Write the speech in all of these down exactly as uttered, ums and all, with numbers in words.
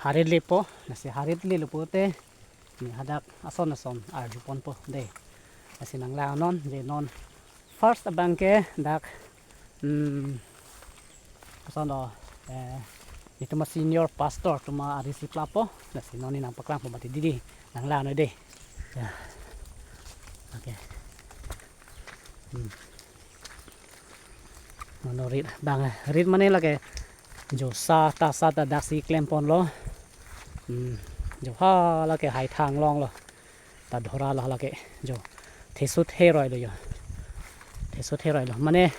Harit lepo, lasi harit lelo pote, ne hadak ason ason arjuponpo dei. Lasi nanglang non, je non first abangke dak, hmm, ason lo, eh, itum a-senior pastor atum ari si plapo, lasi non ne nangpaklangpo mati dei, nanglang non dei. Ya. Oke. Hmm. Mano rit bang, rit mane lake jo sa ta sa ta daksi klemponlo. Hmm. Jo ha lake haithang longlo. Ta dhora lo lake jo. Theso theroilo jo. Theso theroilo. Mane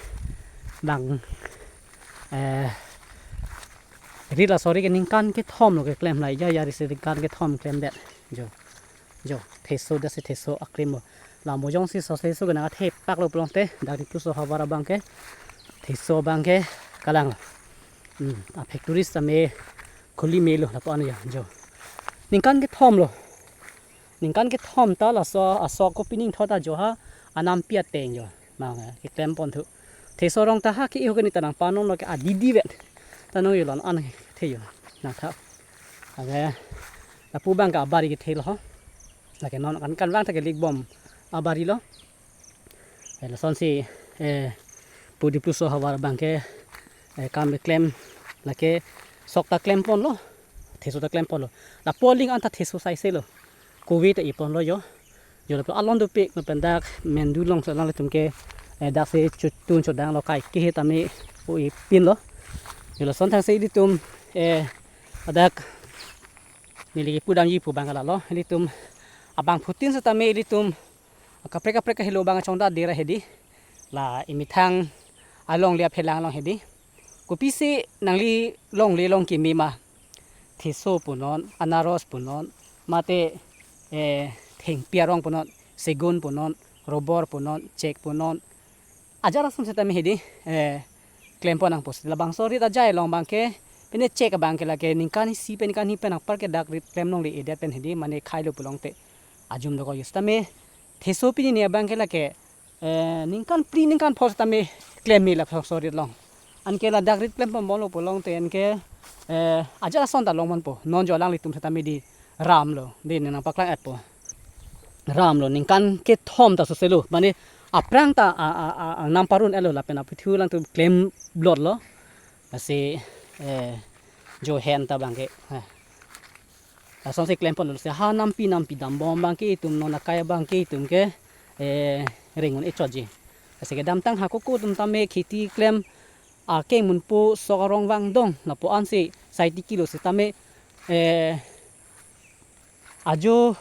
bang, eh, rit laso ri ke ningkan kethom lo keklem la, ya ya ri si ningkan kethom klemdet. Jo. Jo, theso, daksi theso akrim lo. La mo jongsi so theso kenang athepak lo pulote, dak Dipluso havar abangke theso abangke kalang. Hmm, a-factory sitame khuli melo lapu-an ya, jo. Ningkan kethom lo. Ningkan kethom ta laso asok kopi ning thot ta jo ha anampi ateng jo. Bang, eh, keklempon thu. Theso rong ta ha ke-iho ke ne ta nangpanon lo ke adidi vet. Ta nong yolon an the jo. Nangtha. Ave. Lapu abangke abari kethe lo ho. Lake non kan kan vang ta kelik bom abari lo. Eh, lasonsi, eh, pu Dipluso havar abangke, eh, kam keklem lake sok ta klemponlo. Theso ta klemponlo. Lapu aling an ta theso saise lo. Kove ta iponlo jo. Jo lapu alon dopik lapen dak Mendu alongsi alanglitum ke, eh, daksi chotun chodanglo, kai ke tame pu ipinlo. Jo lason thangsi ilitum, eh, adak neli kepudamji pu abang kalalo. Ilitum abangphutin setame ilitum kaprek kaprek kahelo abang chongda dera hedi. La emethang alongle aphelang along hedi. Kopisi nangli longle long kimi ma? Theso punon, anaros punon, mate, eh, thengpi arong punon, segun punon, robor punon, chek punon. Ajat ason setame hedi, eh, klempon nangpo. Labangso rit ajai along abangke, pine chek abangke lake ningkan isi pen ningkan hini pen apar ke dak rit klem longle-edet pen hedi, mane khailo pulote ajum dokok jo setame. Theso pini ne abangke lake, eh, ningkan phli ningkan pho setame klem me laso rit along. Anke ladak rit klempon bomlo pulote anke, eh, ajat ason ta longponpo. Non jo alanglitum setame dei ramlo. Dei ne nangpaklang-etpo. Ramlo ningkan kethom ta soselo. Mane aphrang ta a, a, a, angnam parun-etlo lapen aputhu alangtum klem blotlo. Lasi, eh, jo hen ta abangke. Eh. Lasonsi klemponlo si ha nampi nampi dambom abangke itum non akai abangke itum ke, eh, ring un-e chotji. Lasi kedamtang ha koko atum tame kheti klem akeng munpo sok arong vangdong lapu-ansi saiti kilo setame, eh, ajo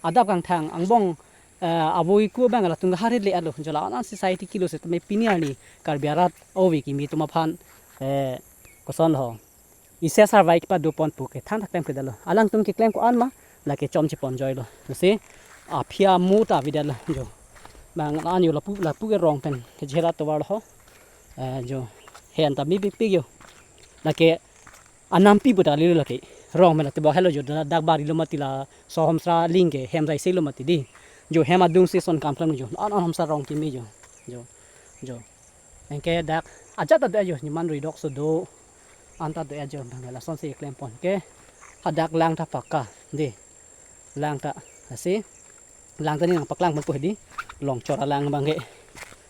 adap kangthang angbong, eh, avoi ku abang latum harit le-etlo. Jo la-an ansi saiti kilo setame pini arni Karbi arat ove kimi atum aphan, eh, kosonlo, isi asarvai kepadopon pu ke than thak klemkledetlo. Alangtum keklem ko-an ma, lake chom cheponjoilo. Lasi aphi amu ta avedetlo jo. Bang la-an jo lapu lapu ke rong pen kejela tovar lo ho. Eh, jo. Hen ta mepikpik jo. Lake anampi pu ta lilo lake. Rong pen la tebok helo jo, dak, dak barilo mati laso Homsra aling ke hem saiselo mati dei. Jo hem adungsi son kam klemlo jo. An an Homsra rong kimi jo. Jo. Jo. Anke dak ajat ta do-et jo, niman ridok so do. An ta do-et jo, bang lasonsi klempon ke. Hadak lang ta pakka dei. Lang ta, lasi lang ta ne nangpaklang ponpo hedi. Longchot alang abangke.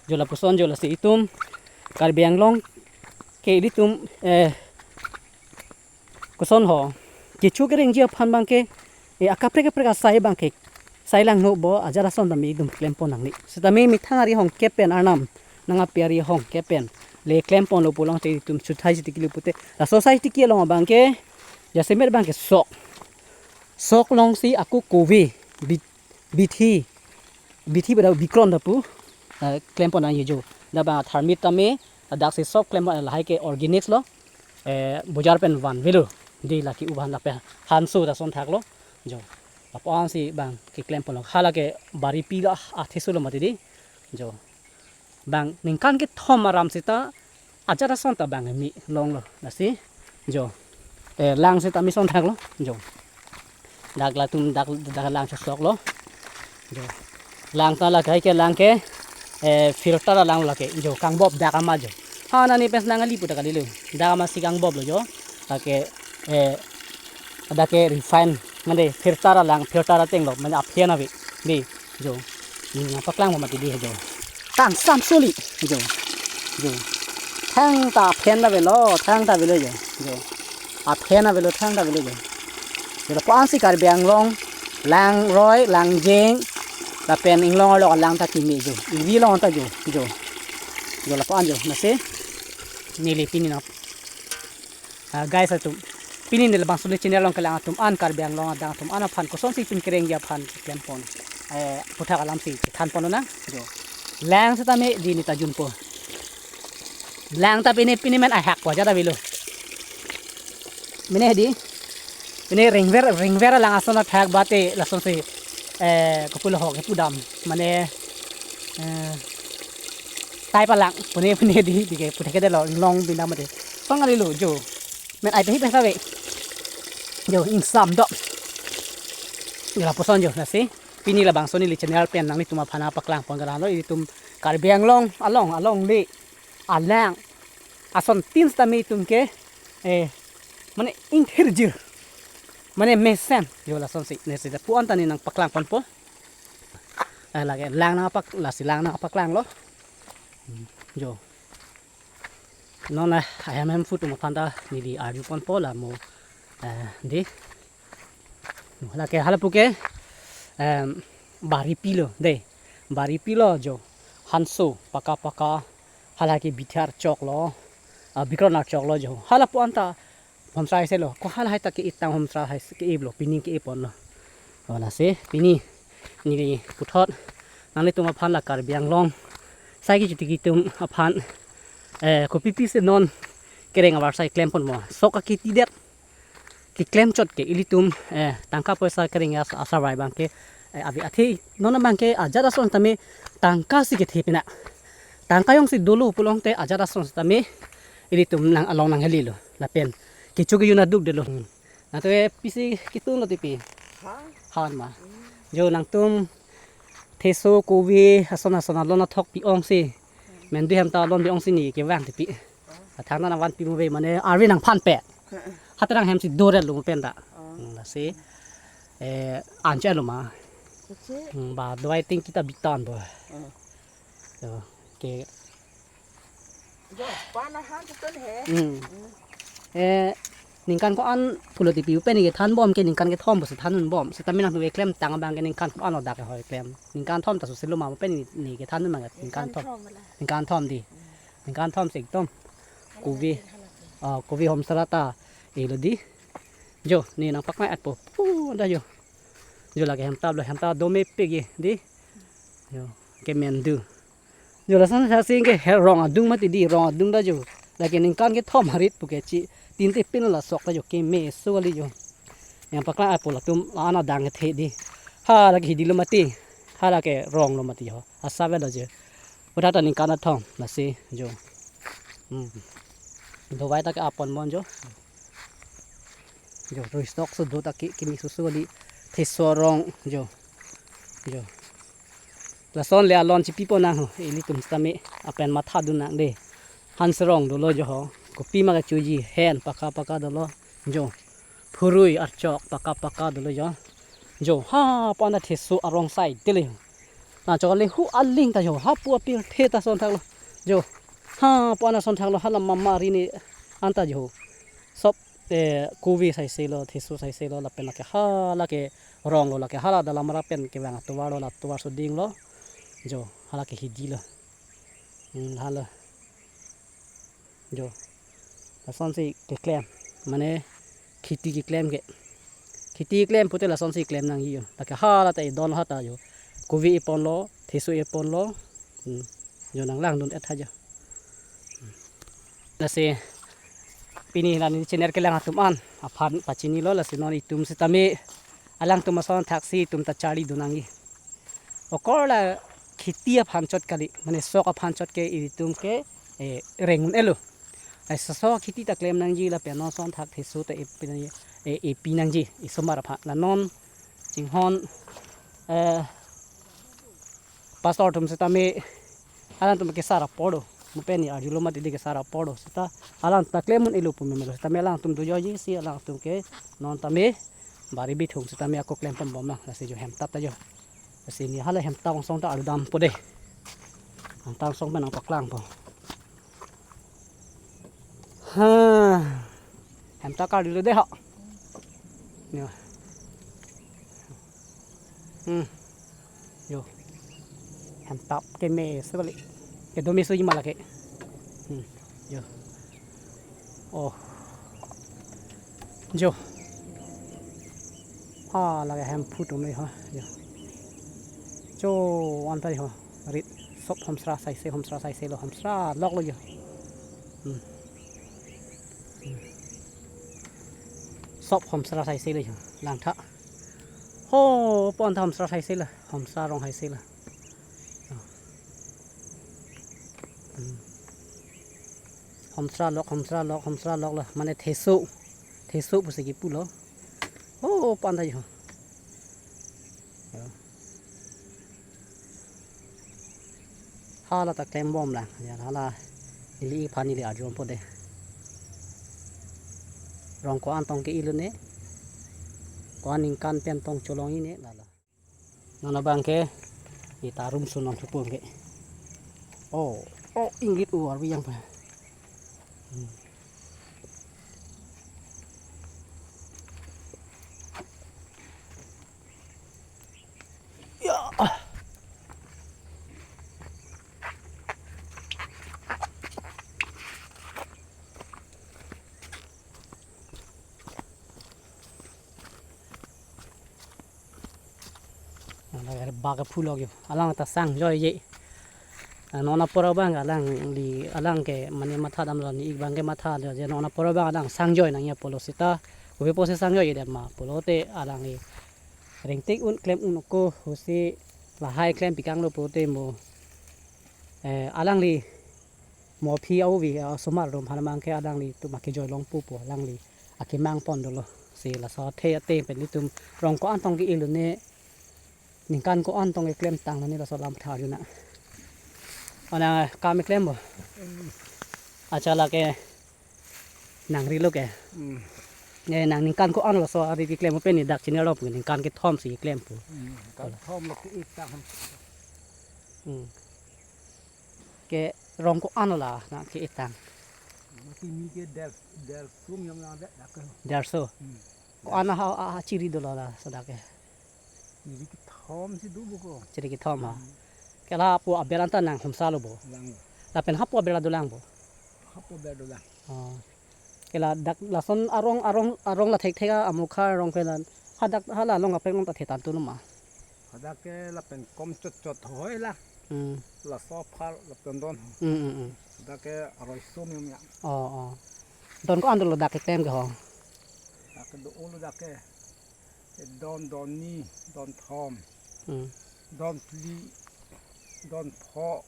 Jo lapuson jo lasi itum Karbi Anglong ke ilitum, eh, kosonlo, kecho kerengji aphan abangke, eh, akaprek kaprek asai abangke sai langno bo, ajat ason tame itum klempon nangne. Setame methang ari ahong kepen, Arnam nangkapi ari ahong kepen le klemponlo pulote itum chuthai chiti kilo pute. Laso saiti kilo abangke jasemet abangke sok. Sok alongsi ako kove, bit-, bithi, bithi bada bikron ta pu, eh, klempon nangji jo. Dak bang tharmit tame, dak si sok klempon, lahai ke organics lo, eh, bojar pen vanvelo. Dei lake uvan lapen hanso ta son thaklo. Jo. Lapu-ansi bang keklemponlo. Hala ke bari pi lo, ah, atheso lo mati dei. Jo. Bang ningkan kethom aram seta ajat ason ta bang mi longlo. Lasi jo, eh, lang seta mi son thaklo jo. Dak latum dak, dak lang chosoklo jo. Lang ta lahai ke lang ke, eh, filter alang lake jo, kangbop dak ama jo. Ha nani pes nang ali pu ta kalilo. Dak ama si kangboplo jo. Lake, eh, Dak ke refine, mane filter alang, filter ateng lo, mane aphen ave. Dei, jo. Neli nangpaklang mati dei, jo. Kangsam suli, jo. Jo. Thangta aphen avelo, thangta avelo, jo. Jo. Aphen avelo, thangta avelo, jo. Jo, lapu-an si Karbi Anglong, langroi, langjeng, lapen inglong arlo alang ta kimi, jo. Evi along ta, jo, jo. Jo, lapu-an, jo. Lasi, neli pini nang Ah, guys atum, pini neli labangso neli channel along kelang atum an, Karbi Anglong adang atum an aphan kosonsi itum kerengji aphan klempon. Eh, puthak alam si thanpon nang, jo. Lang setame dei, neta junpo. Lang ta pini, pini men ahak ko ajat avelo. Mane dei. Pini ringver, ringver alang ason athak bate lasonsi, eh, kopulo ho kepudam. Mane, eh, tai palang, pune, pune dei, dei ke, pune ke dei lo, long bina mate. Pang ari lo, jo. Men ai pehi pesa ve. Jo, ingsam do. Jo, lapuson jo, lasi. Pini labangso neli channel pen nanglitum aphan nangpaklangpon gala lo, ilitum Karbi Anglong, along, alongle, alang. Asontin setame itum ke, eh, mane ingthirjir. Mane mesen, jo lasonsi, neli si lapu-an ta neli nangpaklangponpo. Eh, lake lang nangpak, lasi lang nangpaklang lo. Hmm, jo. Non, eh, ahem hem food mo phanta neli arjuponpo la mo, eh, dei. Lake hala puke, em, bari pilo, dei. Bari pilo jo. Hanso, paka paka, hala ke Bithar chok lo, ah, Bikronar chok lo jo. Hala pu-an ta Homsrai se lo, ko halahai ta ke-ip tang Homsrai hai ke-ip lo, pini ke-ipon lo. O lasi, pini neli puthot nanglitum aphan la Karbi Anglong sai kechotiki atum aphan, eh, kopi pisi non kereng avarsai klempon mo. Sok akiti det keklem chot ke ilitum, eh, tangka poisa kereng as-, asarvai abang ke, eh, ave athe non abang ke ajat ason tame tangka si kethe pina. Tangka jongsi dolo pulote ajat ason tame ilitum nang along nang heli lo. Lapen kecho kejun aduk det lo. Hmm. Nangtum pisi ketun lo tipi. Ha? Han ma. Hmm. Jo nangtum theso kove ason ason alon athok pi-ong si. Hmm. Mendu hem ta alon pi-ong si neli kevang tipi. Oh. Athang ta nangvanpi mo ave mane arve nangphan pe. Hmm. Hata nang hem si do det lo mo pen ta. Oh. Hmm, lasi. Eh, anche lo ma. Anche. Hmm, ba dawai ting kita bitan bo. Hmm. Jo, ke. Jo, pana han tu he. Hmm. Hmm. Eh, ningkan ko-an pulo tipi pen ke thanbom ke ningkan kethom pusi thandunbom. Setame nangtum keklem tang abang ke ningkan ko-an lo dak ke hoi klem. Ningkan thom ta susi lo ma pen neli kethandun abang ke ningkan thom. Ningkan thom la. Ningkan thom dei. Hmm. Ningkan thom si ekdom. Kove. Hala ke, hala ke. Ah, kove Homsrai ta. Eh, lo dei. Jo, neli nangpaklang-etpo. Pu, da jo. Jo lake hem ta lo, hem ta do mepik ye, dei. Jo, ke mendu. Jo lason sa sing ke he rong adung mati dei, rong adung da jo. Lake ningkan kethom harit pu ke chi, tin te pin la sok ta jo keme so kali jo. Nangpaklang-etpo latum, la-an adang kethe dei. Hala ke hidi lo mati. Hala ke rong lo mati jo. Asa ave lo jo. Puthot ta ningkan athom, lasi jo. Hmm. Dawai ta ke-appon bon jo. Jo, rui stok so do ta ke, keme susu kali theso arong jo. Jo. Lason le alon chipipon nang ho, ilitum setame apen mathadun nang dei. Hanserong dolo jo ho. Kopi ma kechoji hen paka paka dolo jo. Phurui archok paka paka dolo jo. Jo, ha, pu-an ta theso arong sai dele. Nangchok le hu aling ta jo, ha pu apirthe ta asonthak lo. Jo, ha, pu-an asonthak lo, hala mama ri ne anta jo. Sop, eh, kove saise lo, theso saise lo, lapen lake hala ke rong lo, lake hala dalamra pen kevang atovar lo, la atovar so ding lo. Jo, hala ke hidi lo. Hmm, hala. Jo. Lasonsi keklem. Mane kheti keklem ke. Kheti keklem pute lasonsi klem nangji jo. Lake hala ta idon ha ta jo. Kove ipon lo, theso ipon lo. Hmm. Jo nanglangdun-et ha jo. Hmm. Lasi pini la neli channel kelang atum an aphan pachini lo, lasi non itum setame alangtum asonthak si itum ta charlidun nangji. Okor la kheti aphan chot kali, mane sok aphan chot ke itum ke, eh, reng un-elo. Ai so, so kheti ta klem nangji lapen non asonthak theso ta epi nangji, eh, epi nangji, isomar aphan. La non chinghon, eh, pastor atum setame, alangtum kesar apor do. Mo pen ne arjulo mati di ke sar apor do. Seta alang ta klem un-elo pu meme lo. Seta me alangtum do joiji si alangtum ke non tame bari bithung seta me ako klem pon bom lang. Lasi jo hem tap ta jo. Lasi ne hala hem tap angsong ta arju dampo de. Hem tap angsong pen nangpaklangpo. Ha. Hem tap karjulo de ho. Ne. Hmm. Jo. Hem tap ke meso kali. Kedo mesoji ma lake. Hmm. Jo. Oh. Jo. Ha, lake hem phu atum le ho. Jo. Jo, anta ho. Rit sop homsra saise, homsra saise lo, homsra lok lo jo. Hmm. Hmm. Sop homsra saise lo jo. Langtha. Ho, pon ta homsra saise lo, homsra rong saise lo. Hmm. Homsra lok, homsra lok, homsra lok lo. Mane theso. Theso pusi kipu lo. Oh, pon ta jo. Hala ta klem bom lang. Ya, hala ili iphan ili arjumpo de. Rong ko-an tong ke-elo ne. Ko-an ningkan pen tong cholongji ne, lalo. Non abang ke, ita room sun non thupo ke. Oh, oh, inggit u arvi yang pa. Hmm. Ya. Alang bak phu lok jo. Alang ta sang joiji. Ah, non apor abang alangli, alang ke mane matha damlo, ne ik abang ke matha lo je non apor abang alang sang joi nangji pulo seta. Kopi pusi sang joi det ma pulote alangli ringtik un klem un ko husi lahai klem pikang lo pulote mo. Eh, alangli mo aphi avi, ah, osomar atum aphan abang ke alanglitum akejoi longpo pu alangli akemang pon dolo. Si laso athe athe pen ilitum rong ko-an tong ke-elo ne, ningkan ko-an tong keklem tang ne laso alam tha arju nang. Ana kam klempo. Acha lake nangrilo ke. Hmm. Ne nang ningkan ko-an laso ari keklem pen ne dak chini arlo pu ningkan kethom si klempo. Hmm. Kethom lo ke-ik tang. Hmm. Ke rong ko-an lo la nang ke-ik tang. Mati mi ke der, der sum yom yang der, dak ke. Derso. Hmm. Ko-an ha, ha, ha chiri dolo laso dak ke. Chiri kethom si do bo ko. Chiri kethom ha. Hmm. Ke lapu aber anta nang homsra lo bo. Lang. Lapen hapu aber dolang bo. Hapu aber dolang. Oh. Ke ladak lason arong, arong, arong la thekthek a amukha arong ke la. Hadak hala along kaprek along ta thetan tu numa. Hadak ke lapen kom chotchot hoi la. Hmm. Laso aphar lapen don. Hmm, hmm, hmm. Hadak ke aroi sum yom ya. Oh, oh. Don ko-an dolo dak keklem ke ho. Dak ke do-o lo dak ke. Don, don ni, don thom. Hmm. Don phli, don pho,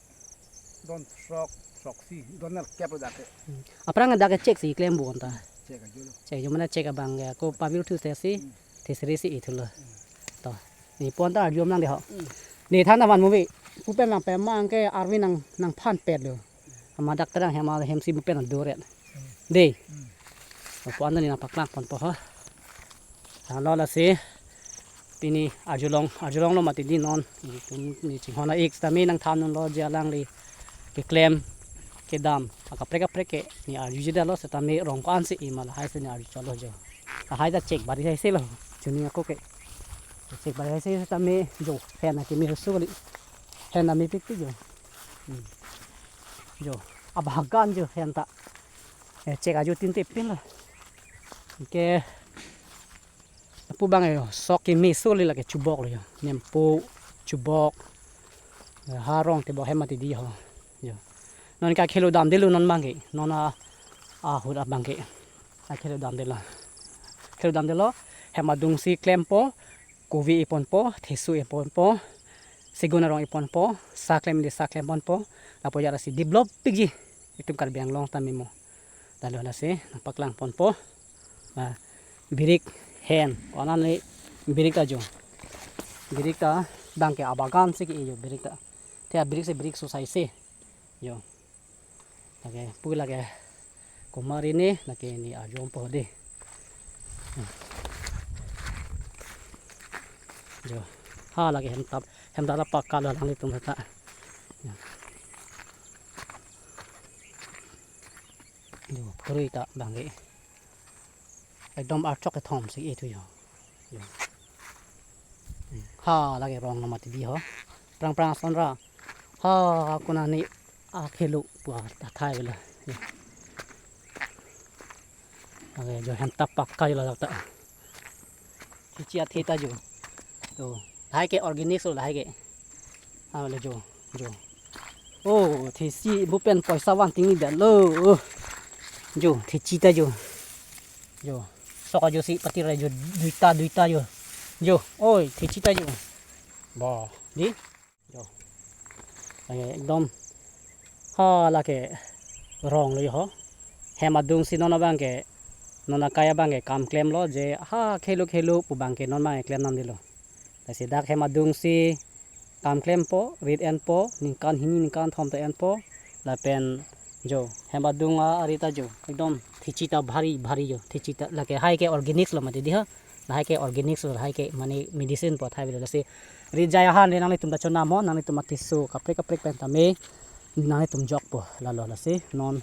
don throk, throksi, don nerkep lo dak ke. Hmm. Aphrang dak ke chek si klem bo anta. Chek ajo lo. Chek jo mane chek abang ya. Ko pavil thu si. Hmm. Thisri si ithulo. Hmm. To. Ne pon ta arjum nang de ho. Hmm. Ne than ta van mo ve. Pu pen nang pema ke arvi nang, nangphan pet lo. Ama dak terang hem, hem si mo pen do ret. Hmm. De. Hmm. Pon ta ne nangpaklang ponpo ho. Tanglo lasi. Pini arjulong, arjulong lo mati di non. Ne chinghon a-ik sitame nangthan non lo je alangli keklem kedam akaprek kaprek ke ne arjuji detlo sitame rong ko-an si ima lahai si ne arju chotlo jo. Lahai ta chek bari hai si lo. Chuni ako ke. Chek bari hai si sitame jo. Hen akimi su kali. Hen amepik pi jo. Hmm. Jo. Abagan jo hen ta. Eh, chek ajo tin te pin lo. Ke pu abang jo, sok kemeso le lake chubok lo jo. Nempo chubok. Eh, harong tebok hem mati di ho. Jo. Non ke khelo damdelo non abang ke. Non a, ahut abang ke. Akhelo damdelo. Khelo damdelo. Hem adung si klempo. Kovi ik ponpo. Theso ik ponpo. Segun arong ik ponpo. Sa klem le sa klem ponpo. Lapu ajat si develop pikji. Itum Karbi Anglong tame mo. Tanglo lasi nangpaklang ponpo. Ah, birik hen. Ko-an le birik ta jo. Birik ta abang ke abagan si ke-ik jo birik ta. Te abirik si birik so sai si. Jo. Lake pu lake kumari ne lake ne arjumpo dei. Jo. Ha lake hemtap, hemtap pakka lo alanglitum ta. Jo, phurui ta bangke. Ekdom archok kethom si itu jo. Jo. Ha lake rong lo mati di ho. Prang prang ason ra. Ha kuna ne akhelu pu athai lo. Jo. Lake jo hemtap pakka lo ta. Chichi athe ta jo. Jo. Lahai ke organic lo lahai ke. Alo jo, jo. Oh, thesi bu pen poisa van ting ni da lo. Jo, thechi ta jo. Jo. Sok ajo si pati re jo, duita, duita jo. Jo, oi, thechi ta jo. Ba, di. Jo. Lake ekdom. Ha lake rong lo ho. Hem adung si non abangke, non akai abangke kam klem lo je ha khelu khelu pu bangke non abangke klem nam di lo. Lasi dak hem adung si kam klempo, rit enpo, ningkan hini ningkan thom ta enpo, lapen jo, hem adung a ari ta jo, ekdom thechi ta bhari bhari jo, thechi ta lake hai ke organic lo mati di ha, lahai ke organic lo, lahai ke mane medicine pu athai lo, lasi rit jai ahan le nanglitum ta chonam ho, nanglitum atiso kaprek kaprek pen tame, nanglitum jokpo lalo lasi non,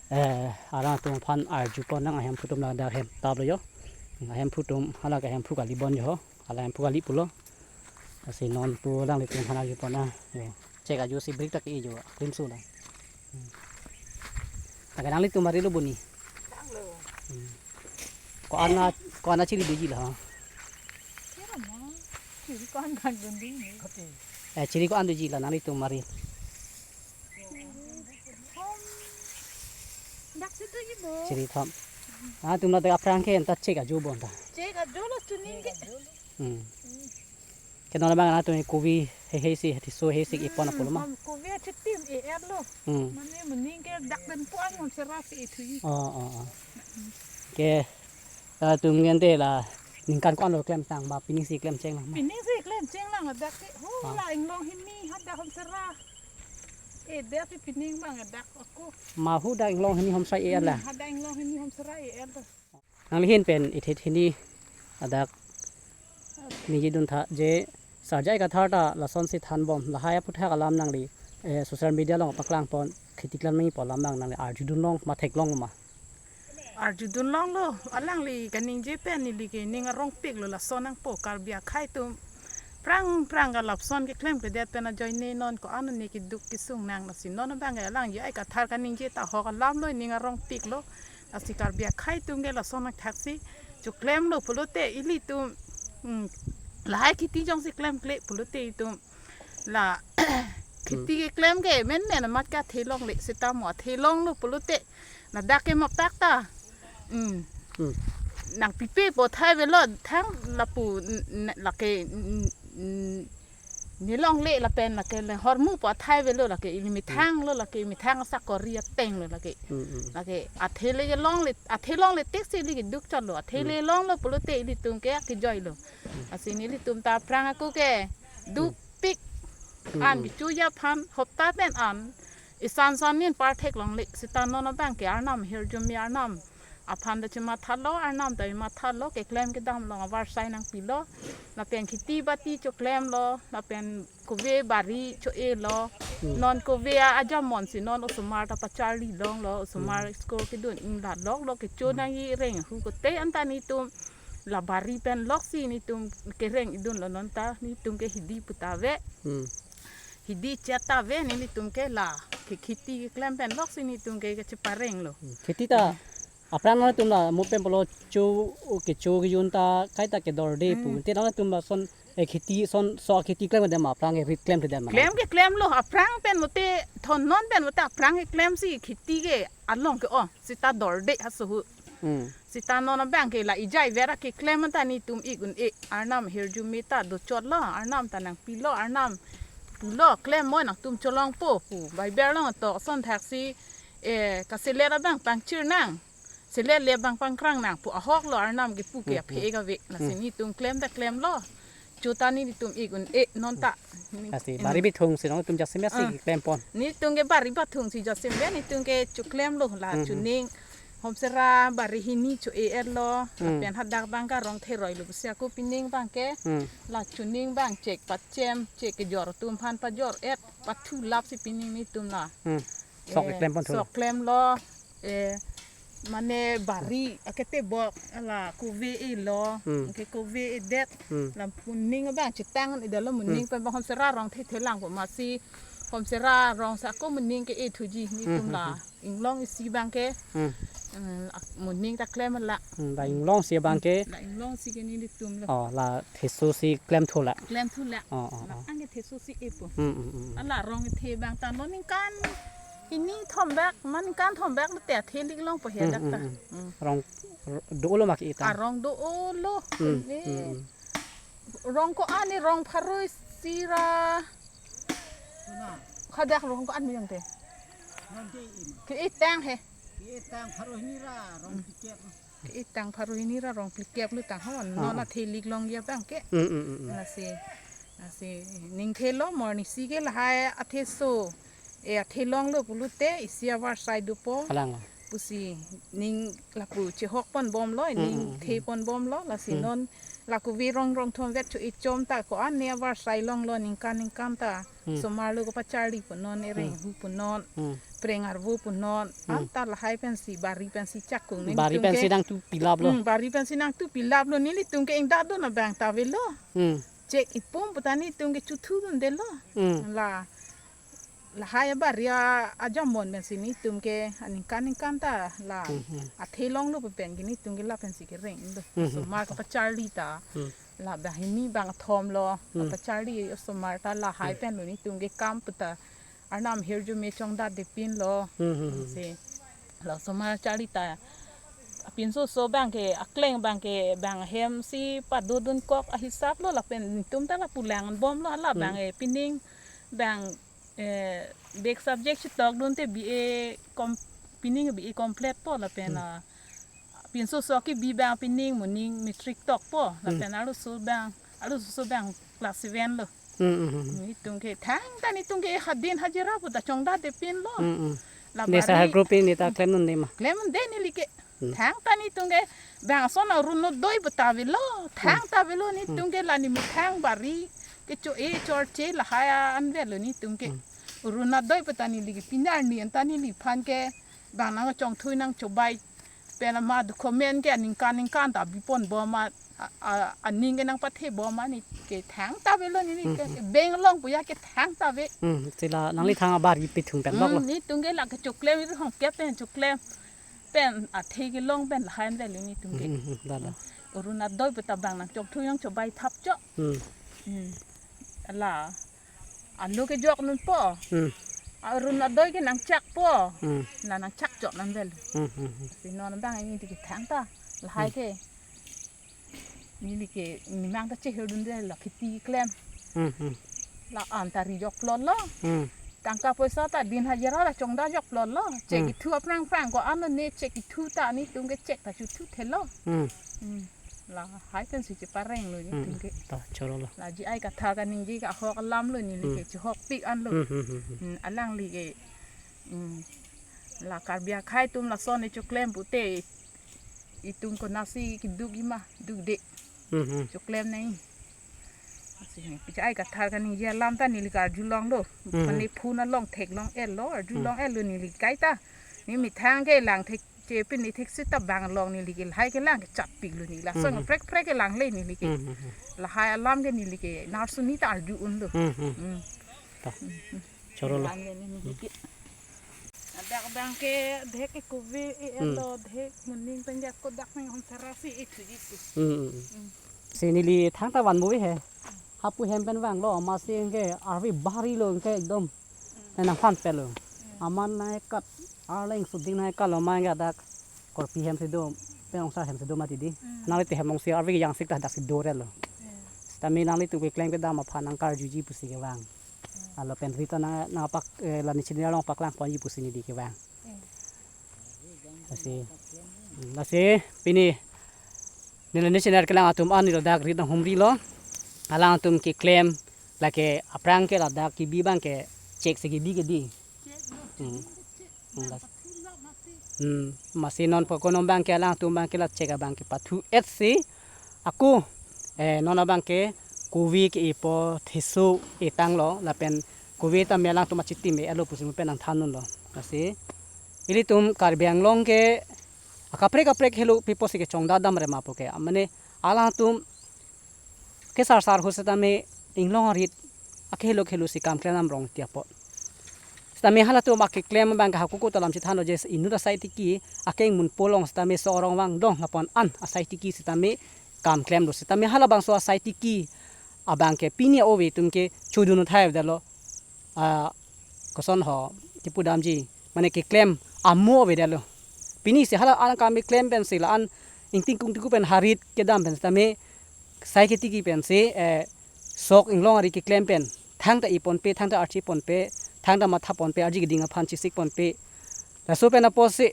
eh, alanglitum aphan arjupo nang ahemphu atum ladak hemtap lo jo, ahemphu atum hala ke hemphu kali bon jo ho. Alang pu kali pulo. Lasi non pu alanglitum aphan arjupo na. Jo. Chek ajo si brik ta ke-e jo. Krim su na. Hmm. Lake nanglitum ari lo buni. Tanglo. Hmm. Ko-an a, ko-an a chiri doji la ha. Kira ma. Chiri ko-an kan dundi ni. Eh, chiri ko-an doji la nanglitum ari. Thom. Dak si doji bo. Chiri thom. Ah, tum na ta aphrang ke anta chek ajo bon ta. Chek ajo lo chuning ke. Hmm. Ke non abang na tum kobi he he si, hetiso he si ipon apolo ma. Hmm, kobi achitim e er lo. Hmm. Mane moning ke dak den puan ngom sera si ithui. Oh, oh, oh. Ke, ah, tum gente la ningkan ko-an lo klem tang ba pining si klem cheng lang ma. Pining si klem cheng lang dak ke. Ho, ah, la inglong hini hadak hom sera. E dak si pining bang dak ako. Ma hu dak inglong hini hom sera e er la. Hmm, hadak inglong hini hom sera e er lo. Nangli hin pen ithit hini adak ningje dun tha je Sarjai Kathar ta lason si than bom lahai aphuthak alam nangli, eh, social media along paklang pon khiti klan mangi pu alam nang nangli arju dun long ma theklong ma. Arju dun longlo, alangli kaningje pen neli ke ning arong pik lo lason nangpo Karbi akhei atum. Prang prang ke lapuson keklem kedet pen ajoine non ko-an ne keduk kesung nang lasi non abang ke alang J I Kathar kaningje ta ahok alam lo ning arong pik lo. Lasi Karbi akhei atum ke lason nangthak si choklem lo pulote ilitum, hmm, lahai khiti jongsi klemkle pulote itum la khiti keklem ke menmen amat ke athe longle seta mo athe longlo pulote ladak ke map tak ta. Hmm. Hmm. Nangpipe pu athai avelo thang lapu n-, n-, lake n-, n-, nelongle lapen lake le hormu pu athai avelo lake ili methang lo lake methang sakori ateng lo lake. Hmm, hmm. Lake athe le longle, athe longle tik si ili keduk chot lo, athe le longlo pulote ilitum ke akejoi lo. Lasi nelitum ta aphrang ako ke dukpik. Hmm, an hmm. Bichu ya aphan hopta pen an isan san nin parthek longle seta non abang ke Arnam ahirjume Arnam aphan ta chemathalo, Arnam ta chemathalo, keklem kedam along avarsai nangpilo, lapen khiti bati choklem lo, lapen kove bari cho-e lo, hmm. Non kove a ajamon si non osomar ta pacharli longlo, osomar hmm. Score kedun ingla longlo, kecho hmm. Nangji reng hu kote anta nelitum la bari pen loksi nelitum kereng idun lo non ta, nelitum ke hidi pu ta ave. Hmm. Hidi chet ta ave nelitum ke la ke khiti keklem pen loksi nelitum ke kechepareng lo. Hmm. Khiti ta aphrang nangtum la mo pen pulo cho kecho kejun ta kaita kedorde pu. Hmm. Te nangtum lason, eh, khiti son so khiti klem dem aphrang ke rit klem dem. Klem keklem lo aphrang pen mote thon non pen mote aphrang keklem si khiti ke along ke o seta dorde ha suhu. Hmm. Seta non abang ke la ijai vera keklem anta nelitum ik un-e Arnam ahirjume ta dochot lo, Arnam ta nangpilo, Arnam pulo klem mo nangtum cholongpo pu. Bible along to ason thak si, eh, kaselet abang pangchir nang. Selet le abang pangkrang nang pu ahok lo Arnam kepu ke hmm, aphe hmm. Kave. Lasi hmm. Nelitum klem ta klem lo. Chota nelitum ik un-e non ta. Lasi, hmm, bari bithung si nangtum jasemet si, ah, klempon. Nelitum ke bari bithung si jasemet, nelitum ke choklemlo la, hmm, hmm, chuning. Homsera bari hini cho-e-et lo, hmm, lapen hadak abang ke arong theroi lo pusi ako pining abang ke, hmm, la chuning abang chek pachem, chek kejor atum aphan pajor-et, pathulap si pining nelitum la. Hmm. Sok, eh, keklempon thu. Sok klemlo, eh, mane bari aketebok la kove-e lo, hmm, ke kove-edet, hmm, lapu ning abang chetang-edetlo, moning, hmm, pen abang homsera arong the thelang po, masi homsera arong si ako moning ke-e thuji nelitum, hmm, hmm, la. Hmm. Inglong isi abang ke, hmm, mm, ak-, moning ta klem la. Hmm, la inglong isi abang ke. Hmm, la inglong isi ke nelitum lo. Oh, la theso si klem thu la. Klem thu la. Oh, oh, la, oh, ang ke theso si e po. Hmm, hmm, hmm, hmm. Ala arong kethe abang ta non ningkan hini thom bak, ma ningkan thom bak lote athe lik longpo he, hmm, dak ta. Hmm, hmm, hmm. Hmm. Arong r-, dolo ma ke-e ta. Arong dolo. Hmm, ini, hmm, hmm. Rong ko-an, arong pharo isi ra. Hadak rong ko-an mi yang te. Ke-e tang he. Ke-e tang pharo hini ra rong phlikep. Ke-e tang pharo hini ra rong phlikep lo tang hon. Ah, non ah. Athe lik longji abang ke. Mm, mm, mm, mm. Lasi, lasi ning thelo morning si ke lahai atheso. E athe longlo pulote isi avarsai dopo. Kalang. Pusi ning lapu chehok ponbomlo, mm, ning, mm, mm, the ponbomlo, lasi, mm, non la kove rong rong thom vet cho-e chom ta ko-an ne avarsai longlo ningkan ningkan ta. Hmm. Somar lo kapacharli punon, ereng, hmm, hu punon, hmm, preng arvo punon, hmm, anta lahai pensi, bari pensi chakung nelitum ke. Bari pensi nangtupilaplo. Hmm, bari pensi nangtupilaplo, nelitum ke ingdadun abang ta avelo. Hmm. Chek ipum puta nelitum ke chothu dundelo. Hmm. La, lahai abari a, ajamon pensi nelitum ke aningkan ningkan ta la, hmm, hmm, athe longlo pu pen ke nelitum ke la pensi kereng do. Hmm, hmm. Somar kapacharli ta. Hmm. La banghini bangthom lo, hmm, kapacharli osomar ta lahai, hmm, pen lo nelitum ke kam puta. Arnam hirjume chongdatdepinlo. Hmm, hmm, hmm. Si, la osomar charli ta. Apinso so abang ke, akleng abang ke, bang hem si padodunkok ahisap lo lapen nelitum ta lapu langbomlo, la, hmm, bang e pining, bang, eh, bek subject si tokdun te B A kom-, pining B A complete po lapen, hmm, ah, pinso so ke B A abang pining moning matric tokpo. Hmm. Lapen arloso abang, arloso abang class seven lo. Hmm, hmm, hmm. Nelitum ke thangta nelitum ke hadin hajira puta chongdatdepinlo. Hmm, hmm. La ne bari sa ha group ni ta klemdunde ma? Klemdunde neli ke. Hmm. Thangta nelitum ke bang ason Orunodoi puta avelo. Hmm. Thangta avelo nelitum ke, hmm, la ne methang bari kecho-e chorche lahai an avelo nelitum ke. Hmm. Orunodoi puta neli ke pini arni anta neliphan ke bang nangchongthui nangchobai pen ama document ke aningkan ningkan ta biponbom ma, a, a, aning ke nangpathebom ma neli ke thangta avelo neli ke, hmm, hmm, beng along puya ke thangta ave. Hmm, si la nangli thang abari pithung pen, hmm, doklo. Nelitum ke la kechoklem, iri hong kep pen choklem pen athe kelong pen lahai an avelo nelitum ke. Hmm, hmm, hmm, la, la. Orunodoi puta bang nangchongthui nangchobai thap cho. Hmm. Hmm. La. Alo kejok dunpo. Hmm. Orunodoi ke nangchakpo. Hmm. La nangchak chok nang avelo. Hmm, hmm, hmm. Si non abang neli ke thangta lahai, hmm, ke. Neli ke nemang ta cheherdunde la kheti klem. Hmm, hmm. La anta ri jokplotlo. Hmm. Tangka poisa ta din hajira la chongda jokplotlo. Chek, hmm, ithu aphrang phrang ko-an lo ne chek ithu ta nelitum ke chek ta chothuthelo. Hmm. Hmm. Lahai pensi cheparenglo nelitum ke. Hmm. Ta chorolo. La G I Kathar kaningje ke ahok alam lo neli ke, hmm, chehokpik anlo. Hmm, hmm, hmm, hmm. Hmm, alangli ke. Hmm. La Karbi akhei atum lason ne choklem pute itum konatsi keduk-i ma, dukde. Hmm, hmm. Choklem nai. Lasi G I Kathar kaningje alam ta neli ke arjulonglo. Hmm. Mane phone along theklong-etlo, arjulong, hmm, etlo neli kaita. Ne methang ke lang thekche pini theksi ta bang along neli ke lahai ke lang kechatpiklo neli. Lason, hmm, hmm, prekprek ke langle neli ke. Hmm, hmm, hmm. Lahai alam ke neli ke narsuni ta arju unlo. Hmm, hmm. Hmm. Ta. Hmm, hmm. Chorolo. Lang le neli ke. Dak abang ke dhek ke kove-e, hmm, lo, dhek moning pen ako dak nang homsera si e thuji pu. Hmm, hmm, hmm. Hmm. Si neli thangta van movie he. Hapu hem pen vanglo, amatsi ke arve bari lo ke ekdom. Hmm. Nangphan pelo. Hmm. Amat nangkat, arleng suding nangkatlo, amat ke dak Korpi hem si do, pen ongsar hem si do mati di. Hmm. Nangli te hem ongsi arve ke yangsik ta dak si do-etlo. Hmm. Sitame nanglitum keklem kedam aphan nangkarjuji pusi kevang. Hmm. Alo pen rita nang, nangpak, eh, la ne chini along paklangponji pusi neli kevang. Hmm. Lasi, lasi pini neli ne chini kelang atum an neli dak rit nanghumrilo. alangtum keklem lake aphrang ke ladak kebi abang ke chek si kebi ke dei. Hmm. Hmm, las-, hmm, masi non pokonom abang ke alangtum abang ke la chek abang ke pathu-et si ako, eh, non abang ke kove ke-epo, theso etanglo lapen kove tame alangtum achitim e-etlo pusi mo pen nangthandunlo. Lasi ilitum Karbi Anglong ke akaprek kaprek helo pi apotsi kechongdat dam re ma pu ke, mane alangtum kesarsar ahut setame inglong arit akehelo kehelo si kam klem dam rong ti apot. Setame halatum akeklem abang ke hako ako ta lam chethanlo je inut asai tiki akeng munpo along setame sok arong vangdong lapu-an asai tiki setame kam klemlo. Setame halabangso asai tiki abang ke pini ove atum ke chodun uthai avedetlo. Ah, koson ho, kipu damji, mane keklem amo avedetlo. Pini si hala an kam keklem pensi la-an ingting kungtingku pen harit kedam pen setame sai ketiki pensi, eh, sok inglong ari keklem pen thangta e ponpe, thangta archi ponpe, thangta matha ponpe, arji keding aphan chesik ponpe. Laso pen apotsi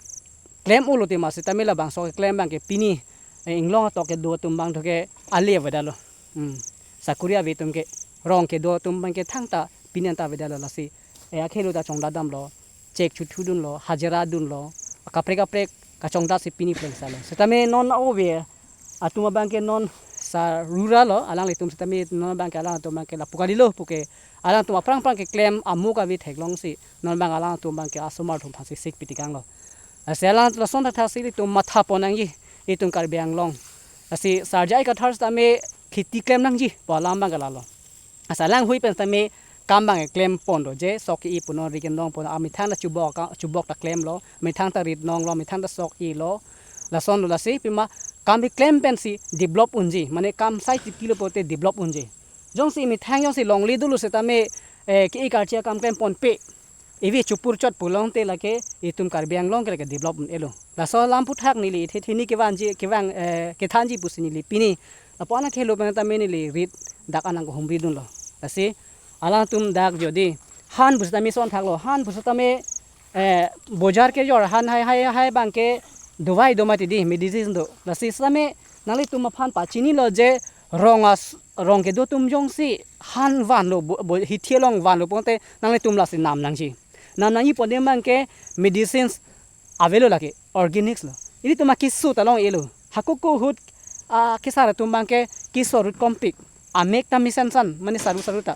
klem-olo tema setame labangso keklem abang ke pini, eh, inglong atok kedo atum abang do ke ale avedetlo. Hmm. Sakori ave atum ke, rong kedo atum abang ke thangta pini anta avedetlo. Lasi, eh, akehelo ta chongdat damlo, chek chothu dunlo, hajira dunlo, akaprek kaprek kachongdat si pini pleng salo. Setame non ove atum abang ke non sarura lo, alanglitum setame non abang ke alangtum abang ke lapu kalilo pu ke, alangtum aphrang aphrang keklem amo kave theklong si non abang alangtum abang ke asomar atum aphan si sik pitikanglo. Lasi alang lason thakthak si ilitum matha pon nangji, itum Karbi Anglong. Lasi Sarja Ikathar setame kheti klem nangji pu alam abang ke lalo. Lasi alanghui pen setame kam abang keklem pon do je sok ke-e punon, ri kendong punon, amethang ta chubok ka, chubok ta klemlo, amethang ta rit nonglo, amethang ta sok-elo. Lasonlo. Lasi pima kam keklem pensi develop unji, mane kam sai tiki lo pote develop unji. Jongsi methang jongsi longle dolo setame, eh, ke-e karchi akam klem ponpe, ave chupur chot pulote lake itum Karbi Anglong ke lake develop un-elo. Laso alam aphuthak neli ithe thini kevanji, kevang, eh, kethanji pusi neli pini lapu-an akehelo pen tame neli rit dak anang humri dunlo. Lasi alangtum dak jodi han pu setame son thaklo, han pu setame, eh, bojar kejor han hai hai hai abang ke dovai do mati dei, medicine do. Lasi setame nanglitum aphan pachinilo je rong as-, rong kedo atum jongsi han vanlo, bo, bo, hithi along vanlo pote nanglitum lasi nam nangji. Nam nangji pon abang ke medicines avelo lake, organics lo. Ilitum akeso ta long-elo. Hako ako ahut, ah, kesar atum abang ke keso arut kompik. Amek ta mesen san, mane saru saru ta.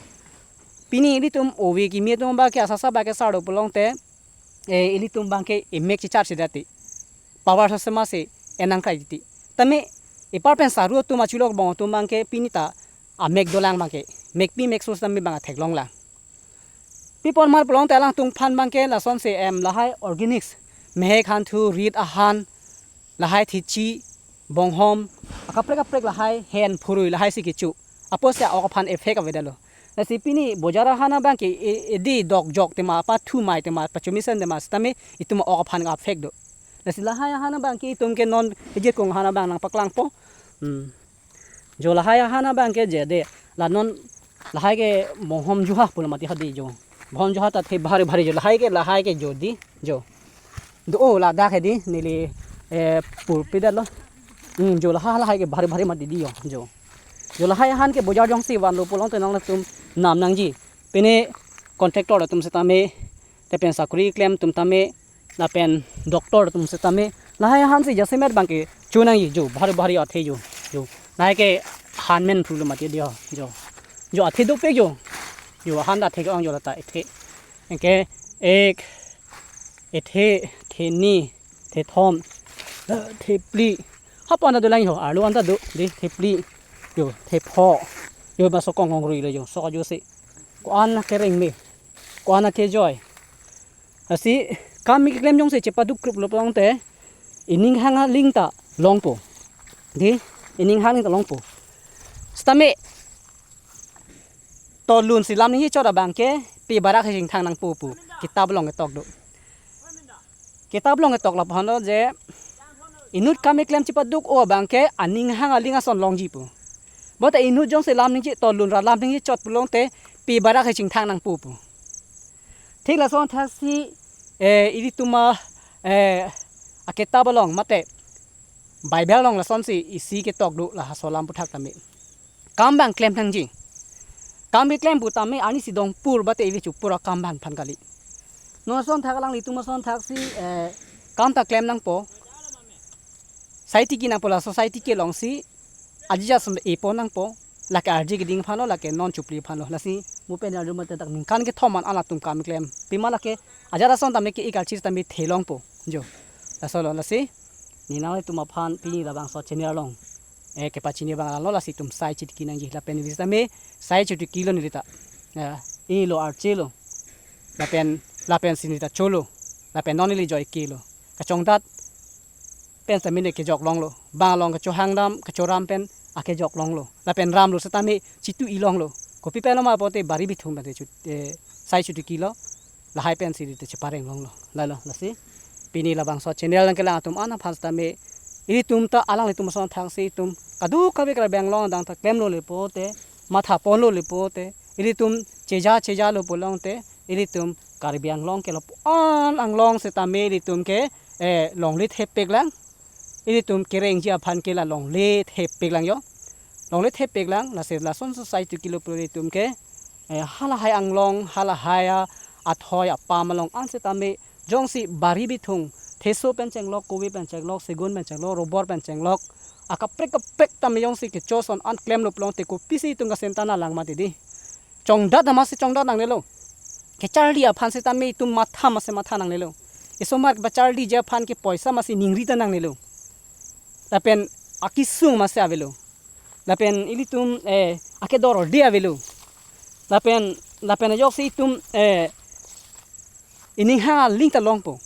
Pini ilitum ove kimi atum abang ke asasa abang ke sar do pulote, eh, ilitum abang ke emek chechar si dati. Power system si enang krai titi. Tame epar pen saru atum achulok bong atum abang ke pini ta amek dolang abang ke. Mekpi mekso setame abang theklonglang. Pi apot ma pulote alangtum aphan abang ke lasonsi em lahai organics, mehek hanthu, rit ahan, lahai thichi, bonghom, akaprek kaprek lahai, hen phurui lahai si kecho. Apotsi a-ok aphan effect avedetlo. Lasi pini bojar ahan abang ke e, e dei dokjok tema, pathu mai tema, pachomisen tema, setame itum a-ok aphan ka-effect do. Lasi lahai ahan abang ke itum ke non ejekong ahan abang nangpaklangpo. Hmm. Jo lahai ahan abang ke je dei. La non lahai ke bonghom juha pulo mati ha dei jo. Bonghom juha ta athe bhari bhari jo. Lahai ke, lahai ke jo dei jo. Do-o ladak he dei neli, eh, purpidetlo. Hmm, jo lahai, lahai ke bhari bhari mati dei jo. Jo. Jo lahai ahan ke bojar jongsi vanlo pulote nanglitum nam nangji. Pine contractor atum setame, lapen sakori klem atum tame, lapen doctor atum setame, lahai ahan si jasemet abang ke cho nangji jo, bhari bhari athe jo, jo. Lahai ke han men phrulo mati dei jo, jo. Jo athe dopik jo, jo ahan ta athe ke-ong jo lata ethe. Anke ek, ethe, theni, thethom, eh, thephli. Hapu an ta dolang ho, arlo an ta do, dei, thephli. Jo, thepho. Jo, ba sok kong kong rui lo jo, sok ajo si. Ko-an kereng me. Ko-an kejoi. Lasi kam keklem jongsi chepaduk kruplo pulote, ining hang aling ta longpo. Dei, ining hang aling ta longpo. Setame tolun si lam ningje chot abang ke pe barak si chingthang nangpo pu kitab along ketok do. Kitab along ketok lapu-an lo je inut kam keklem chepaduk-o abang ke aning hang aling ason longji pu. Bonta inut jongsi lam ningje tolun ra lam ningje chot pulote pe barak si chingthang nangpo pu. Thik lason thak si, eh, ilitum a, eh, akitab along mate Bible along lasonsi isi ketok do, la halaso alam aphuthak tame. kam abang klem nangji. Kam keklem pu tame arnisi dongpur bate ave chupur akam abang aphan kali. Non ason thak alanglitum ason thaksi, eh, kam ta klem nangpo. Sai tiki nangpo, laso sai tiki alongsi ajija sum epo nangpo. Lake arje keding aphanlo, lake non chupli aphanlo. Lasi mo pen arju mate dak ningkan kethom an alatum kam klem. Pima lake ajat ason tame ke-ik archi tame thelongpo. Jo. Lasolo lasi. Ne nanglitum aphan pini labangso channel along, eh, kepachini abang alanlo, lasi itum sai chitiki nangji lapen neli tame sai chitiki lo neli ta. Eh, ilo archelo. Lapen, lapensi neli ta cholo. Lapen non neli joike lo. Kachongdat pen tame ne kejok longlo. Bang along kachohang dam, kachoram pen akejok longlo. Lapen ramlo setame chitu-i longlo. Kopi pen lo ma pote bari bithung pen te chut, eh, sai chitiki lo. Lahai pensi neli ta chepareng longlo. Lalo, lasi. Pini labangso channel nangkelang atum an aphan setame ilitum ta alanglitum ason thaksi itum kadokave Karbi Anglong adang ta klemlo le pote, matha ponlo le pote, ilitum cheja cheja lo pulote, ilitum Karbi Anglong ke lapu-an anglong setame ilitum ke, eh, longle thepek lang. Ilitum kerengji aphan ke la longle thepek lang jo. Longle thepek lang, lasi lason society kilo puro itum ke, eh, halahai anglong, halahai a-, athoi apam along an setame jongsi bari bithung, theso pen chenglok, kove pen chenglok, segun pen chenglok, robor pen chenglok, akaprek kaprek tame jongsi kecho ason an klemlo pulote kopisi itum kasinta nanglang mati di. Chongdat amatsi chongdat nangnelo. Kecharli aphan setame itum matha amatsi matha nangnelo. Isomar kepacharliji aphan ke poisa amatsi ningri ta nangnelo. Lapen akesung amatsi avelo. Lapen ilitum, eh, akedor odi avelo. Lapen, lapen ajoksi itum, eh, ining ha ling ta longpo.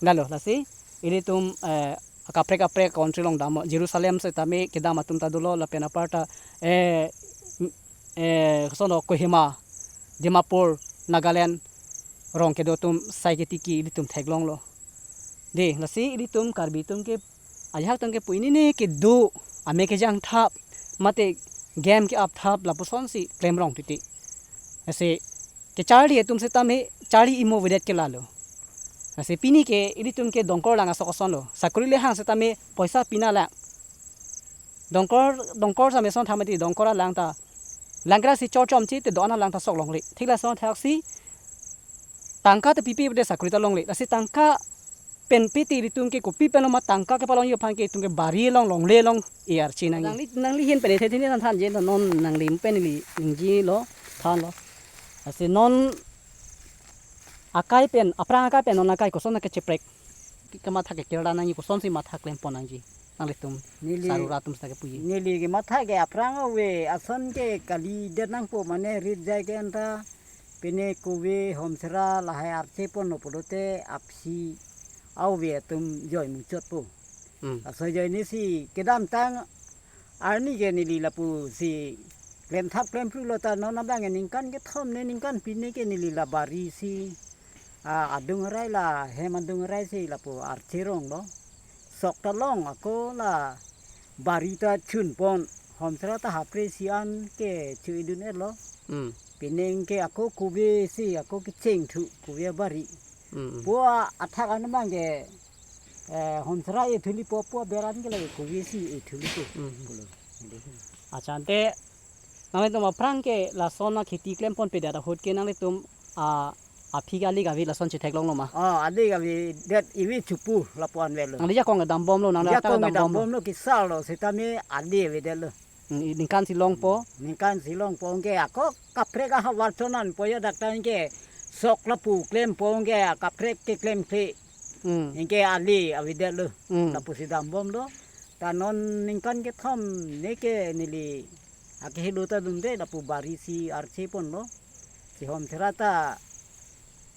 Lalo, lasi, ilitum, eh, akaprek kaprek country along dam, Jerusalem setame kedam atum ta dolo, lapen aparta, eh, eh, koson do Kohima, Dimapur, Nagaland, rong kedo atum sai ketiki ilitum theklonglo. De, lasi ilitum Karbi atum ke, ajahak atum ke pu inine kedo, ame kejang thap, mate game ke-ap thap, lapusonsi klemrong titi. Lasi, kecharli atum setame charli imo avedet ke lalo. Lasi pini ke ilitum ke dongkor lang asok asonlo. Sakori le hang setame poisa pina lang. Dongkor, dongkor same son thamati dongkor alang ta. Langkra si chorchom chi te do-an alang ta sok longle. Thik lason thaksi tangka te pipi pute sakori ta longle. Lasi tangka pen piti ilitum ke kopi pen lo ma tangka kepalongji aphan ke itum ke bari along longle along e archi nangji. Nangli, nangli hin pen ethe thini than than je non nangli pen ili ningji lo thanlo. Lasi non akai pen, aphrang akai pen non akai koson kecheprek. Ke, kematha ke kirda nangji kosonsi matha klem pon nangji. Nanglitum, neli, sarura atum seta kepuji. Neli kematha ke aphrang ave ason ke kalidet nangpo mane rit jai ke anta pine kove homsera lahai arche ponlo pulote aphi ave atum joi muchotpo. Hmm. Laso ajoinesi kedamtang arni ke neli lapusi klemthap klemphrulo ta non abang ke ningkan kethom ne ningkan pine ke neli la barisi, ah, adung arai la hem adung arai si lapu arche ronglo. Sok ta long ako la bari ta chun pon homsera ta hapre si an ke chu-idun-etlo. Hmm. Pine ke ako kove si ako kecheng thu kove bari. Hmm, hmm. Pu athak an abang ke, eh, homsera e thulipo pu aber an ke lake kove si e thulipo. Hmm, hmm. Pulo. Accha, ante nanglitum aphrang ke lason akheti klem ponpedet ahut ke nanglitum a, aphi ke ale kave lason chetheklonglo ma? Oh, ale kavedet ivi chupu lapu-an avelo. Nangli jakong dambomlo, nangli jakong dambomlo. Jakong dambomlo kesarlo setame ale avedetlo. Hmm, i-, ningkansi longpo. Ningkansi longpo anke ako kaprek ahavar chonan po ya dak ta anke sok lapu klempo anke kaprek keklemkle. Hmm. Anke ale avedetlo. Hmm. Lapusi dambomlo. Ta non ningkan kethom ne ke neli akehelo ta dunde lapu barisi arche ponlo. Si homsera ta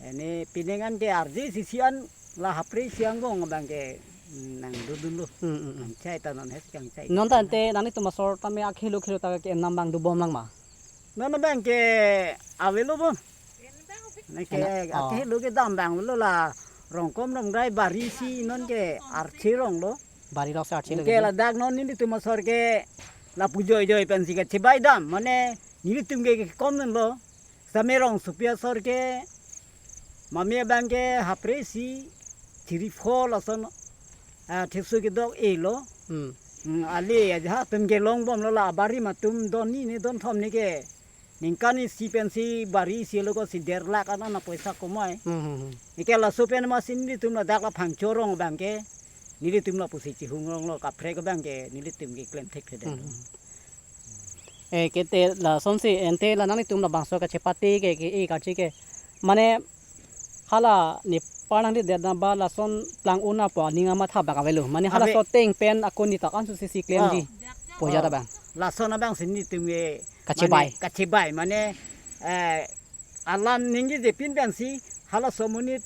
ene pine an ke arje si si an la hapre si angbong abang ke, mm, nangdodunlo. Hmm, hmm, hmm. Kangchai ta non hes kangchai. Non ta ante nanglitum asor tame akhelo khelo ta ke enam abang dobom lang ma? Non abang ke avelo bom. Ne ke, ena, oh, akhelo kedam abang avelo la rongkom rongdai barisi non ke arche ronglo. Bari rok si arche lo. Anke ke ladak non nelitum asor ke lapu joijoi pensi kachebai dam mane nelitum ke kekom dunlo. Same rongsopi asor ke mame abang ke hapre si chiri pho lason, ah, theso kedok elo. Hmm. Hmm, ali aja atum kelongbomlo, la barim atum don hini ne don thom ne ke. Ningkan isi pensi bari isi lo ko si der lakh an apoisa komai. Hmm, hmm, hmm. Ne ke laso pen ma si nelitum ladak la Phangcho arong abang ke, nelitum lapusi chihung ronglo, kaprek abang ke nelitum ke klem thekthedetlo. Hmm, hmm. Eh, ke te lasonsi ante la nanglitum labangso kachepate ke, ke e karchi ke. Mane hala ne parnang di det na ba lason plang un apo aning amatha bak avelo. Mane hala Ave. So ateng pen ako nitak an susi si klemji. Oh. Poja Oh. Abang. Lason abang si nelitum ke Kachebai. Mane, kachebai, mane, eh, alam ningje pin pensi halaso amonit,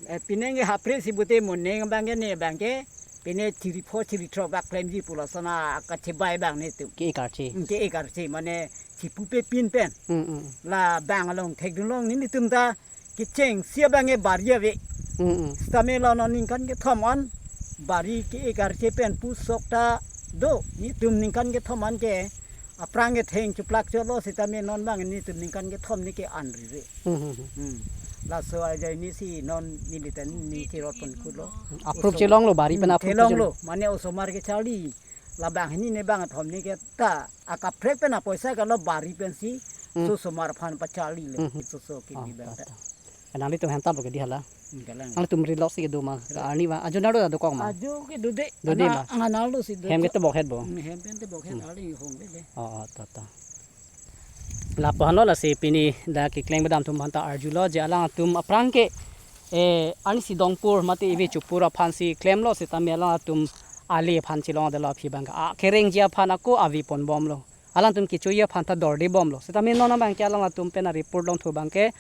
eh, penang ke hapre si pute mo neng abang ke ne abang ke, pine chiri pho chiri throk bak klemji pu lason akachebai abang netum. Ke e karchi. Hmm, ke e karchi, mane chipupe pin pen. Hmm, hmm. Labang along thekdunlong nelitum ta kechengsi abang ke bari ave. Hmm, hmm. Sitame la non ningkan kethom an bari ke e karchi pen pusok ta do, nelitum ningkan kethom an ke aphrang ke theng chuplak cholo sitame non abang nelitum ningkan kethom ne ke anri re. Hmm, hmm, hmm. Hmm. Laso ajoine si non nelitum ne chirot pon kulo. Approve Oso- chelonglo bari pen Hmm, approve chelonglo. Chelong. Mane osomar kecharli. Labang hini ne bang thom ne ke ta akaprek pen apoisa ke lo bari pensi Hmm. Osomar aphan pacharlilo. Hmm. Soso ke Oh, di bang ta, ta. Ta. Nanglitum hem tap lo ke di hala. Hmm, kalang. Nanglitum ri lok si kedo ma. Ri. Ka arni ma. Ajo naro do kok ma. Ajo ke dode. Dode Ana-, ma. Anal do si do. Hem ke tebok het bo. Hmm, hem pen tebok het Hmm. ali hong de de. Oh, oh, ta, ta. Lapu-anlo lasi pini dak keklem kedam atum aphanta arjulo je alangtum aphrang ke, eh, arnisi dongpur mate eve chopur aphansi klemlo sitame alangtum ali aphan chelong adelo aphi abang ke. A, kerengji aphan ako ave ponbomlo. Alangtum kechoji aphanta dorde bomlo. Sitame non abang ke alangtum pen a-report longthu abang ke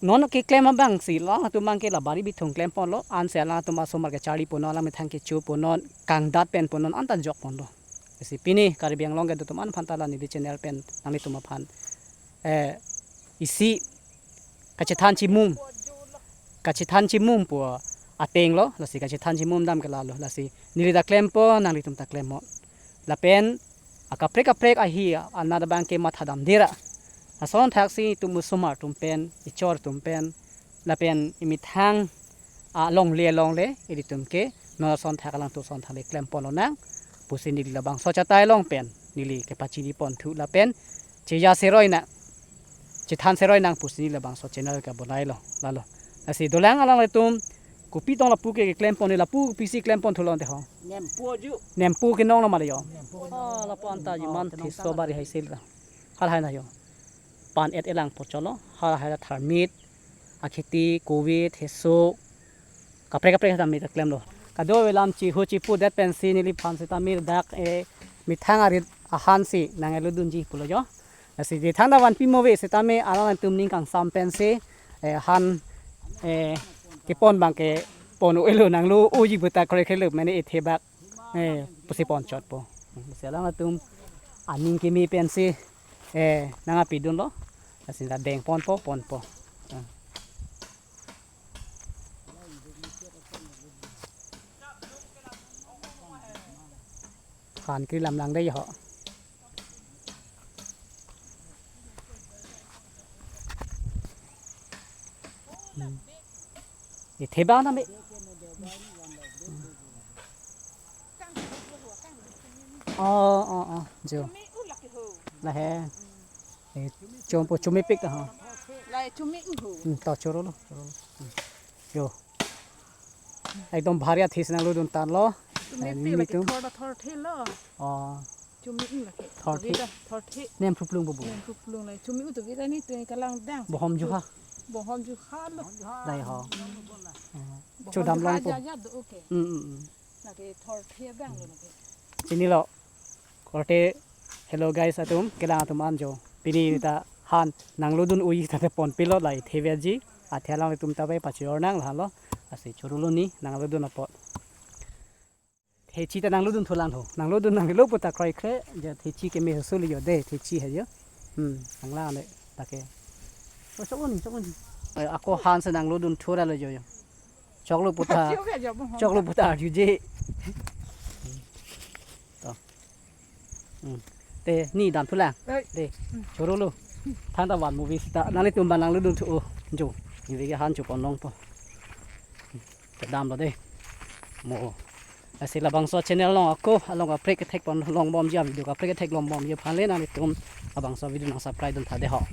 non keklem abang si alangtum abang ke la bari bithung klem ponlo. Ansi alangtum asomar kecharli punon, alang methang kecho punon, kangdat pen punon, anta jok ponlo. Lasi pini Karbi Anglong kedo atum an aphanta la neli channel pen nanglitum aphan, eh, isi kachethan chimum, kachethan chimum pu atenglo, lasi kachethan chimum dam ke lalo, lasi neli ta klempo, nanglitum ta klemnon. Lapen akaprek kaprek ahi anat abang ke mathadam dera. Lason thaksi itum osomar atum pen, ichor atum pen, lapen imethang alongle alongle ilitum ke non ason thak alangtum ason thak le klem ponlonang pusi neli labangso achatai along pen neli kepachini ponthu lapen cheja seroi nang, chethan seroi nang pusi neli labangso channel kebonailo, lalo. Lasi dolang alanglitum kopi tong lapu ke keklem pon, lapu kopisi klem ponthu lonte ho. Nempu aju. Nempu kenong lo male jo. Nempu. Ah, lapu anta ji man theso bari hai sel ta. Hal hai na jo. Pan et elang pocholo. Hal hai la tharmit, akhiti, kove, theso, kaprek kaprek sitame ta klemlo. Kadokave alam chihu chipu det pensi neliphan sitame dak, eh, methang arit ahan si nangludunji pulo jo. Lasi je thangta vanpi mo ave sitame alangtum ning kangsam pensi, eh, han, eh, kepon abang ke pon-elo, nanglu-oji puta kroikre lo mane ethe bak, eh, pusi ponchotpo. Lasi alangtum aning keme pensi, eh, nangpidunlo. Lasi ta deng ponpo, ponpo. Eh. Han kri lam lang dei ho. Hmm. Ethe ba na me. Oh, oh, oh, jo. Lahe. Eh, chompo chomepik ta ha. Lai chome uho. Hmm, to chorolo, chorolo. Hmm. Jo. Ekdom bhari athis nangludun tanlo. Chome Eh, pe lake mitum. Thor da thor the lo. Oh. Chome u lake. Thor the. Vida thor the. Nem phuplung bubu. Nem phuplung lai. Chome u to vida ni tu kalang dang. Bohom juha. Bohom juha lo. Dai ho. Eh, Bohom chodam juha longpo. Ja ja do okay. Hmm, hmm, hmm. Lake thor the bang lo lake. Chinilo. Korte, hello guys atum, kelang atum an jo. Pini ta han nangludun-oji ta te ponpilo lai theveji. Athe alangtum ta bai pachor nang lalo. Lasi chorolo ne nangludun apot. Thechi ta nangludun thulang tho. Nangludun nanglo puta kroikre, je thechi keme hosuli jo de, thechi he jo. Hmm, nanglang le, take. Oh, sok un, sok un. Eh, ako han si nangludun thura le jo jo. Choklo puta. Choklo puta arjuje. To. Hmm. Te ne dam thulang. Oi. Te. Chorolo. Thangta van movie sita. Nanglitum abang nangludun thu-o. Jo. Ni vege han chopon longpo. Kedamlo de. Mo. Lasi labangso channel along ako along kaprek kethek pon longbomji, video kaprek kethek longbomji aphan le nanglitum labangso video nang subscribe dun tha dei ho.